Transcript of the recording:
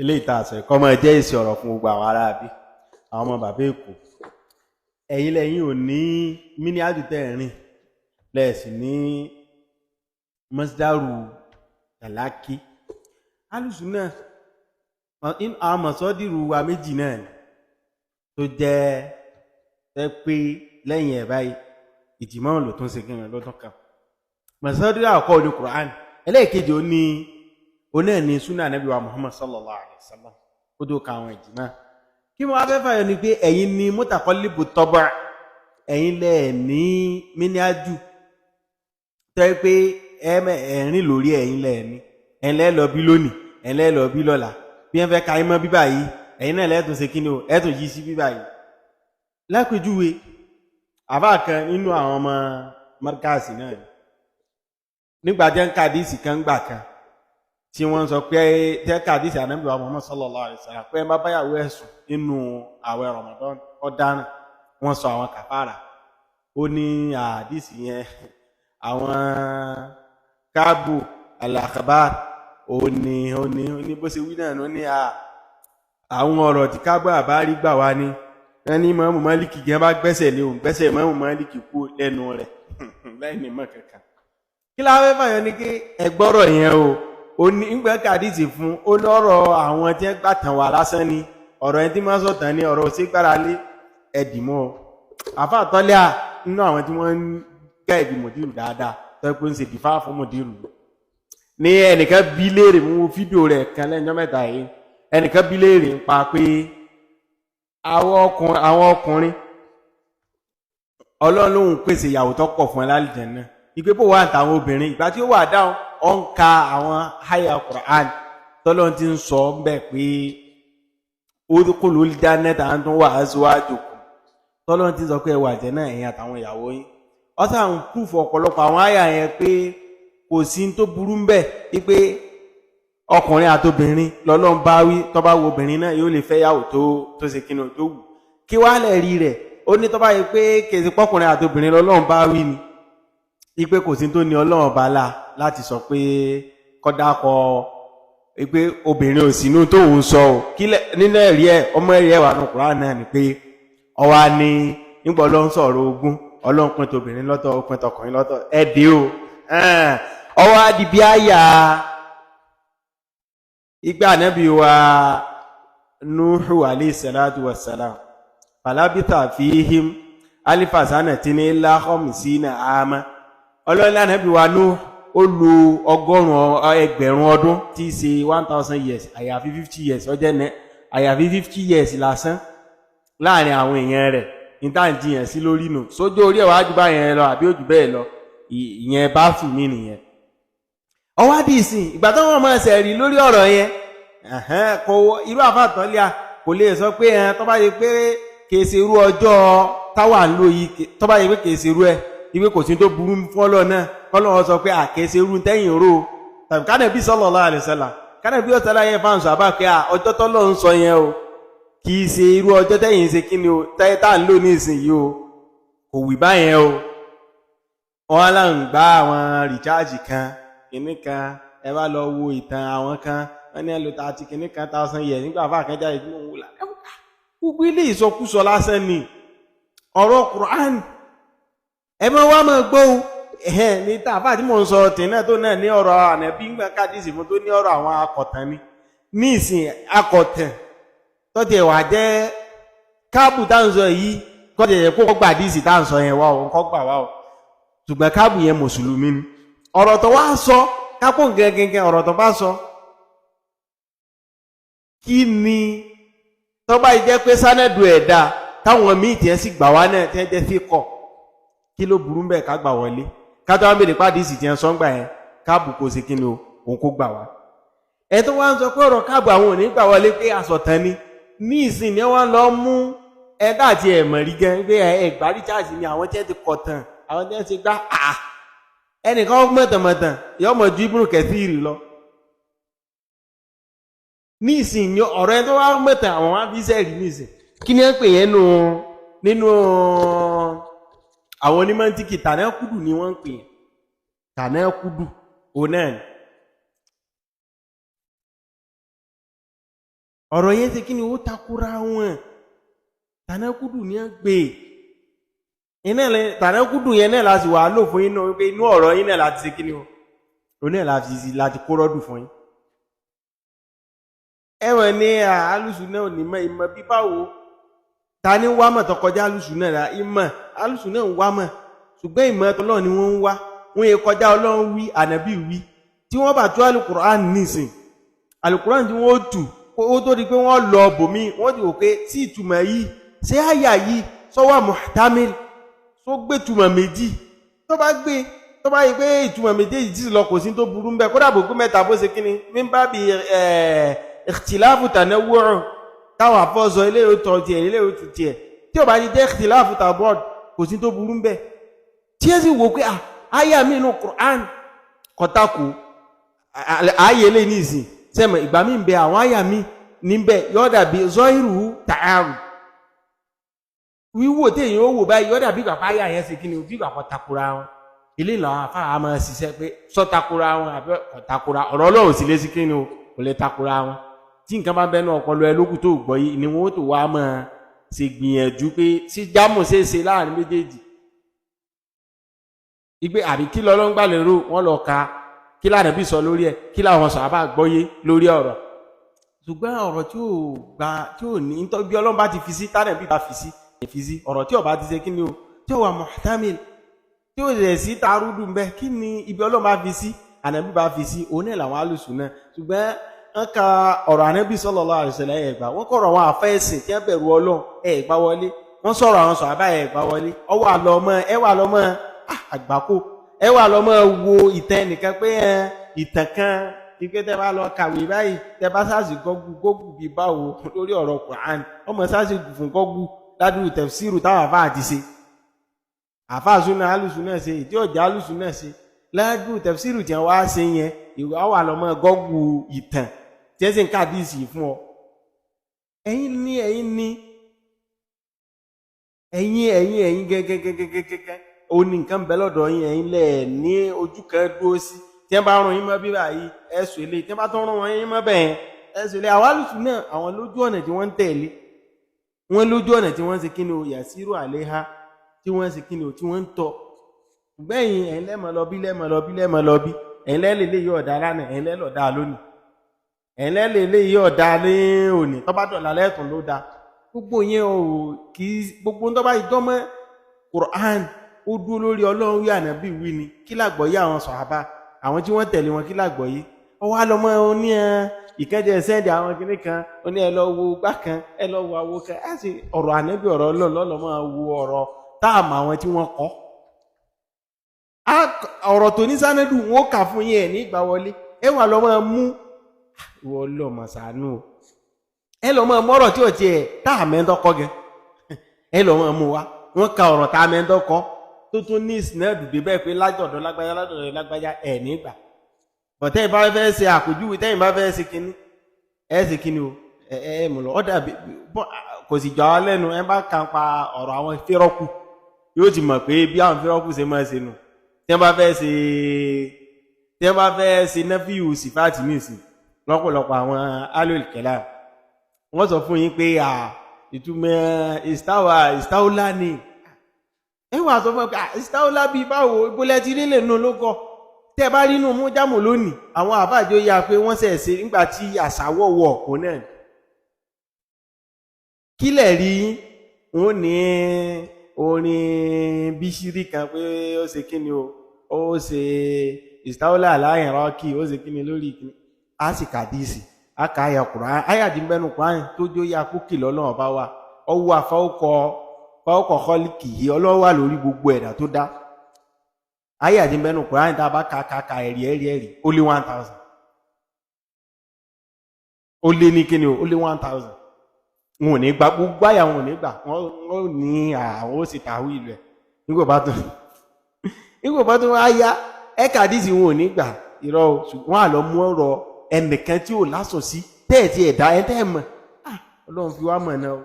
Eléyìí tá a sọ ẹ̀kọ́ máa jẹ́ èsì ọ̀rọ̀ fún gbogbo àwọn aráabí, àwọn ọmọ bàbá Èkó. Ẹ̀yin lẹ́yìn ò ní míníádù tẹ́ ẹ̀ rìn lẹ́ẹ̀sì ní mọ́sídàrú tàlákì. Alùsùn náà, àwọn mọ̀sọ́dìrú wa méjì náà ni tó jẹ́ ẹ pé lẹ́yìn ẹ̀ báyìí ìjìmọ̀ ló tún ṣe kíni ló tún kàn. Mọ̀sọ́dìrú àkọ́kọ́ ní Quran, ẹlẹ́ẹ̀kejì ó ní onáà ní súnà Ànábì wa Muhammad sallallahu alayhi wa sallam kó tó ka àwọn ìjìmọ̀. Kí mo wá fẹ́ fàyọ ni pé ẹ̀yin ni mutaqallibu tọ́bà, ẹ̀yin lẹ̀ ní míníájú tẹ́ pé ẹ̀rín lórí ẹ̀yin lẹ̀ ní ẹ̀yin lẹ́ lọ bí lónìí, ẹ̀yin lẹ́ lọ bí lọ́la, bí wọ́n fẹ́ ka ẹ mọ́ bíbà yìí ẹ̀yin náà lẹ́tùn ṣe kíni o, ẹ̀tùn yìí sí bíbà yìí. Lápèjúwe àbá kan nínú àwọn ọmọ mọ́rkàsì náà nígbà jẹ́ ń kàdísì kan gbà kan tí wọ́n sọ pé tẹ́ kàdísì Ànábì wa Muhammad sallallahu alaihi wasallam pé ẹ bá báyàwó ẹ̀sùn nínú àwẹ̀ Ramadan ọ̀daràn, wọ́n sọ àwọn kàfàrà. Ó ní àdísì yẹn àwọn káàbù al-akhbar ó ní bó ṣe wí náà ló ní àwọn ọ̀rọ̀ tí káàbù àbárí gbà wá ní wọ́n ní Ìmáàmù Málíkì gẹ́ bá gbẹ́sẹ̀ lé òun gbẹ́sẹ̀ Ìmáàmù Málíkì kú lẹ́nu rẹ̀ láì ní mọ̀ kankan. Kí la fẹ́ fàyọ ni kí ẹgbọ́rọ̀ yẹn o, ó ní ńgbẹ́ kàdísì fún ó lọ́rọ̀ àwọn tí wọ́n gbà tàn wá lásán ni ọ̀rọ̀ ẹni tí wọ́n sọ̀tàn ni ọ̀rọ̀ òsè gbára lé ẹ̀dìmọ́ àfa àtọ́lẹ́ à nínú àwọn tí wọ́n ń gá ẹ̀dì mòdìrú dáadáa tó ẹ pé ń ṣe dìfá fún mòdìrú ní ẹnìkan bí léèrè mú fídíò rẹ̀ kan lẹ́jọ́ mẹ́ta yìí, ẹnìkan bí léèrè ń pa pé àwọn ọkùnrin Ọlọ́run lòun pèsè ìyàwó tó pọ̀ fún ẹ lálìjẹ́ náà, ìpé bò wà àtàwọn obìnrin ìgbà tí ó wà dáhùn ó ń ka àwọn háyà Quran tọ́lọ́run ti ń sọ bẹ́ẹ̀ pé udkhulul jannata antum wa azwajukum, tọ́lọ́run ti sọ pé ẹ wà jẹ́ náà ẹ̀yin àtàwọn ìyàwó yín. Ó sà ń kúfù ọ̀pọ̀lọpọ̀ àwọn àyà yẹn pé kò sí tó burú ń bẹ̀ wípé ọkùnrin àtobìnrin lọ́lọ́run bá wí, tó bá wo obìnrin náà yóò lè fẹ́ yàwó tó ṣe kíni tó wù. Kí wàá lẹ̀ rí rẹ̀ ó ní tó bá yẹ pé kèsì pọ́kùnrin àtobìnrin lọ́lọ́run bá wí ni wípé kò sí tó ní Ọlọ́run bá la láti sọ pé kọ́dákọ wípé obìnrin ò sínú tóun sọ ò kílẹ̀ nínú ẹ̀rí ẹ̀ ọmọ ẹ̀rí ẹ̀ wà nù Kùránì náà ni pé ọwá ní nígbà Ọlọ́run sọ̀rọ̀ ogún Ọlọ́run pín tobìnrin lọ́tọ̀ ó pín tọkùnrin lọ́tọ̀ ẹ̀ dé o ọwọ́ adìbí àyà ìgbà Ànábì wa Nuhu alayhi salatu wassalam falabitha fihim alifa sanatin illa khamsina ama, Ọlọ́run Ànábì wa Nuhu ó lo 100 ẹgbẹ̀rún ọdún tí í ṣe 1000 years àyàfi 50 years ọjọ́ ní àyàfi 50 years lásán láàrin àwọn èèyàn rẹ̀ ní tá à ń jiyàn sí lórí nù sójú orí ẹ̀ wá jù báyẹn lọ àbí òjù bẹ́ẹ̀ lọ, ìyẹn bá fù mí nìyẹn. Ọwọ́ àdì ìsìn ìgbà tó wọ́n máa ṣẹ̀ rí lórí ọ̀rọ̀ yẹn kò irú àfàtọ́lẹ́à kò lè sọ pé tó bá yẹ pé kìí ṣe irú ọjọ́ táwa ń lò yìí, tó bá yẹ pé kìí ṣe irú ẹ̀ ìwé kò sí tó burú fọ́lọ́ náà kọ́lọ́ sọ pé àkèsè irú tẹ́yìn ró tàbí kánàbí sallallahu alaihi wasallam kánàbí ọ̀tẹ́lá yẹn fáwọn sọ àbá pé ọjọ́ tọ́lọ́ ń sọ yẹn o kì í ṣe irú ọjọ́ tẹ́yìn ṣe kí ni o tẹ́yìn tá à ń lò ní ìsìn yìí o kò wí báyẹn o. Wọ́n á là ń gbá àwọn rìcháàjì kan kìíní kan ẹ bá lọ wo ìtàn àwọn kan wọ́n ní ẹ lò 30 kìíní kan 1000 years nígbà fáà kan jáde nínú òun là gbogbo ilé ìsọkúsọ lásán ni ọ̀rọ̀ Quran ẹ mọ wá mọ gbọ́ o ẹ̀hẹ́n ní tàfà tí mò ń sọ tì náà tó náà ní ọ̀rọ̀ ànàbí ńgbà kádìsì fún tó ní ọ̀rọ̀ àwọn akọ̀tàn ni ní ìsìn akọ̀tàn tọ́tí ẹ̀wà jẹ́ káàbù tá à ń sọ yìí kọ́tí ẹ̀yẹ kó gbà díìsì tá à ń sọ yẹn wá o kọ́ gbà wá o ṣùgbọ́n káàbù yẹn mùsùlùmí ni ọ̀rọ̀ tó wá sọ kápò gẹ́gẹ́gẹ́ ọ̀rọ̀ tó bá sọ kí ni tó bá jẹ́ pé sánẹ́dù ẹ̀dá táwọn míì tiẹ̀ sì gbà wá náà tiẹ̀ jẹ́ fi kọ̀ kí ló burú bẹ́ẹ̀ ká gbà wọlé ká tó wá bèrè pàdé ìsì tiẹ̀ sọ́ngbà yẹn káàbù kò sí kí ni o òun kó gbà wá. Ẹ tó wá ń sọ pé ọ̀rọ̀ káàbù àwọn ò ní gbà wọlé pé àsọ̀tàn ni ní ìsìn ni wọ́n lọ mú ẹ̀dá àti ẹ̀mọ̀ rí gan pé ẹ̀gbá rícháàjì ni àwọn tiẹ̀ ti kọ̀ tán àwọn tiẹ̀ ti gbá à ẹnìkan mọ̀tàmọ̀tàn yọ mọ̀ ju Ibnu Kathir lọ. Ní ìsìn ni ọ̀rọ̀ ẹ tó wá mọ̀tàn àwọn wá fi sẹ́ẹ̀rì ní ìsìn kí ni ẹ ń pè yẹn nínú àwọn onímọ̀ntìkì tànákùdù ni wọ́n ń pè yẹn tànákùdù òun náà ni. Ọ̀rọ̀ yẹn ṣe kí ni ó takora wọn. Tànákùdù ní à ń gbé iná lẹ, tànákùdù yẹn náà láti wà lò fún inú wípé inú ọ̀rọ̀ yín náà láti ṣe kí ni o, òun náà láti láti kó rọ́dù fún yín. Ẹ̀wọ̀n ní alùsùn náà ò ní mọ̀ ìmọ̀ bí báwo ta ni wá mọ̀ tó kọjá alùsùn náà rà ìmọ̀ alùsùn náà ń wá mọ̀, ṣùgbọ́n ìmọ̀ Ọlọ́run ni wọ́n ń wá. Wọ́n yẹ kọjá Ọlọ́run wí, ànábì wí. Tí wọ́n bá tú alukur'an nísìn, alukur'an tí wọ́n tù ó tó di pé wọ́n lọ bòmí, wọ́n ti wò pé tí ìtumọ̀ yìí ṣé àyà yìí sọ́wọ́ muhtamil tó gbé ìtumọ̀ méjì, tó bá gbé tó bá yẹ pé ìtumọ̀ méjèèjì tí lọ kò sí tó burú ń bẹ, kódà bò pé mẹ́ta bó ṣe kíni mímbà bí ikhtilafu tanawwu' táwọn àfọ́sọ ilé yóò tọ́ tiẹ̀, ilé yóò tù tiẹ̀, tí ò bá ti jẹ́ ikhtilafu tabod kò sí tó burú ń bẹ. Tí ẹ sì wò pé àyà mi inú Qur'an kọ́tàkù ààyè lè ní ìsìn sẹ́mọ̀ ìgbà mi ń bẹ àwọn àyà mi níbẹ̀ yọ́ dàbí zọ́ìrù tààrù wíwò téèyàn ó wò báyìí, yọ́ dàbí ìgbà àyà yẹn ṣe kí ni bí ìgbà kan takora wọn. Ilé ìlànà afárá máa ṣiṣẹ́ pé sọ takora wọn àbí kò takora, ọ̀rọ̀ Ọlọ́run sì lé sí kí ni o, kò lè takora wọn. Tí nǹkan bá bẹnu ọpọlọ ẹ lókù tó gbọ́ yìí ni wọ́n tó wá máa ṣe gbìyànjú pé sí jámù ṣe é ṣe láàrin méjèèjì, ìgbé àbí kí lọ́lọ́ ń gbà lérò, wọ́n lọ ka kí lànà bí sọ lórí ẹ̀, kí làwọn sàhábà gbọ́yé lórí ọ̀rọ̀. Ṣùgbọ́n ọ̀rọ̀ tí ò gba tí ò ní nítorí bí Ọlọ́run bá ti fi sí tánà bí bá fi sí fi sí ọ̀rọ̀ tí ò bá ti ṣe kí ni o, tí ò wà muhtamil, tí ò rẹ̀ sí tarúdù ń bẹ, kí ni ibi Ọlọ́run bá fi sí ànábì bá fi sí, òun náà làwọn alùsùn náà. Ṣùgbọ́n wọ́n ka ọ̀rọ̀ ànábì sallallahu alaihi wasallam ẹ̀ gbà, wọ́n kọ̀rọ̀ àwọn àfẹ́sìn tí wọ́n bẹ̀rù Ọlọ́run ẹ̀ gbà wọlé, wọ́n sọ̀rọ̀ àwọn sàhábà ẹ̀ gbà wọlé. Ọwọ́ àlọ́ ọmọ ẹ wà lọ́mọ àgbákò, ẹ wà lọ́mọ wo ìtàn nìkan pé ìtàn kan ike tẹ bá lọ kàwé báyìí, tẹ bá sáàsì gọ́gù gọ́gù bíi báwo lórí ọ̀rọ̀ Quran, ọmọ sáàsì fún gọ́gù ládùúgbò tẹ̀fsíìrù táwọn àfáà ti ṣe, àfáà súnà alùsùn náà ṣe ìdí ọ̀jà alùsùn náà ṣe ládùúgbò tẹ̀fsíìrù tí wọ́n wá ṣe yẹn, ìwà wà lọ́mọ gọ́gù ìtàn tí ẹ sì ń kàdíìsì fún ọ. Ẹ̀yin ní ẹ̀yin ní ẹ̀yin ẹ̀yin ẹ̀yin gẹ́gẹ́gẹ́gẹ́gẹ́ ó ní nǹkan bẹ lọ́dọ̀ yín, ẹ̀yin lẹ̀ ní ojú kan dúró sí. Tí wọ́n bá rún yín mọ́ bí báyìí ẹ̀sùn ilé, tí wọ́n bá tún rún yín mọ́ bẹ́ẹ̀ ẹ̀sùn ilé. Àwọn alùsùn náà àwọn lójú ọ̀nà tí wọ́n ń tẹ̀lé, wọ́n lójú ọ̀nà tí wọ́n ń ṣe kí ni o, yàsírò àléhà tí wọ́n ń ṣe kí ni o, tí wọ́n ń tọ̀. Gbẹ̀yìn ẹ̀yin lẹ́mọ̀ lọ bí lẹ́mọ̀ lọ bí lẹ́mọ̀ lọ bí, ẹ̀yin lẹ́lẹ̀ lè yọ̀ ọ̀dà lánàá, ẹ̀yin lẹ́lọ̀ dá lónìí, ẹ̀yin lẹ́lẹ̀ lè yọ̀ ọ̀dà ní òní, tọ́ba dọ̀là lẹ́tùn ló da. Gbogbo yẹn o kì í gbogbo ń tọ́ba ìjọ́mọ́ Qur'an ó dúró lórí Ọlọ́run wí ànábì wí ni, kí làgbọ́yé àwọn sàhábà àwọn tí wọ́n tẹ̀lé wọn, kí làgbọ́yé. Ọwọ́ àlọ́mọ oní ẹ ìkẹ́jẹ sẹ́ndì àwọn kinní kan, ó ní ẹ lọ wo gbá kan, ẹ lọ wo àwo kan, á sì ọ̀rọ̀ ànábì ọ̀rọ̀ Ọlọ́run lọ́lọ́mọ wo ọ̀rọ̀ táàmù àwọn tí wọ́n kọ́. Ọ̀rọ̀ tó ní sánẹ́dù wọn ó kà fún yín ẹ̀ ní ìgbà wọlé, ẹ wà lọ́mọ mú ìwọ ọlọ́mọ sànú o, ẹ lọ́mọ mọ́rọ̀ tí ò tiẹ̀ táàmù ẹ̀ ń tọ́kọ́ gẹ, ẹ lọ́mọ mú wa wọ́n ka ọ̀rọ̀ táàmù ẹ̀ ń tọ́kọ́ tó tún ní ìsìnàdù débẹ̀ pé lájọ̀dọ̀ lágbájá lájọ̀dọ̀ lágbájá ẹ̀ nígbà. Bọ̀tẹ́ ìbá fẹ́ ṣe àpèjúwe, tẹ́yìn bá fẹ́ ṣe kinní ẹ ṣe kinní o, ẹ ẹ mú lọ ọ̀dà kò sì jọ àwọn lẹ́nu. Ẹ bá kan pa ọ̀rọ̀ àwọn fírọ́kù yóò ti mọ̀ pé bí àwọn fírọ́kù ṣe máa ṣe nù. Tí wọ́n bá fẹ́ ṣe tí wọ́n bá fẹ́ ṣe nẹ́fíù sífáàtì nìsín lọ́pọ̀lọpọ̀ àwọn alòlùkẹ́lá wọ́n sọ fún yín pé ìtumọ̀ ìstáwà ìstáwùlá ni. Ẹ wà sọ fún ẹ pé ìstáwùlá bíi báwo ìbólẹ̀ ti rí lè nù ló kọ tẹ́ bá rí inú mú jámù lónìí. Àwọn àbájọ ya pé wọ́n ṣẹ̀ ṣe nígbà tí àṣàwọ̀wọ̀ kò náà kílẹ̀ rí wọn ní orin bíṣírí kan pé ó ṣe kí ni o, ó ṣe ìstáwọ́lá aláìrọ́kì, ó ṣe kí ni lórí kíni, a sì kàdíìsì a kà àyà Kùránì, àyà tí ń bẹnu Kùránì tó jó ya kókì lọ́lọ́run bá wà ọwọ́ àfọwọ́kọ fọwọ́kọ kọ́líkì yìí ọlọ́wà lórí gbogbo ẹ̀dá tó dá. Àyà tí ń bẹnu Kùránì tá a bá ka ka ka ẹ̀rí ẹ̀rí ẹ̀rí ó lé 1000, ó lé ní kíni o, ó lé 1000. Wọn ò ní gbà gbogbo àyà, wọn ò ní gbà, wọn ò ní àwọn ó sì tàwí ìlú ẹ nígbà bá tún nígbà bá tún wá yá ẹ̀ka àdìsí wọn ò ní gbà irọ́ o. Ṣùgbọ́n àlọ́ mú ọ̀rọ̀ ẹnìkan tí ò lásọ̀ sí tẹ́ẹ̀tì ẹ̀dá ẹ̀ tẹ́ ẹ̀ mọ̀, Ọlọ́run fi wá mọ̀ náà o.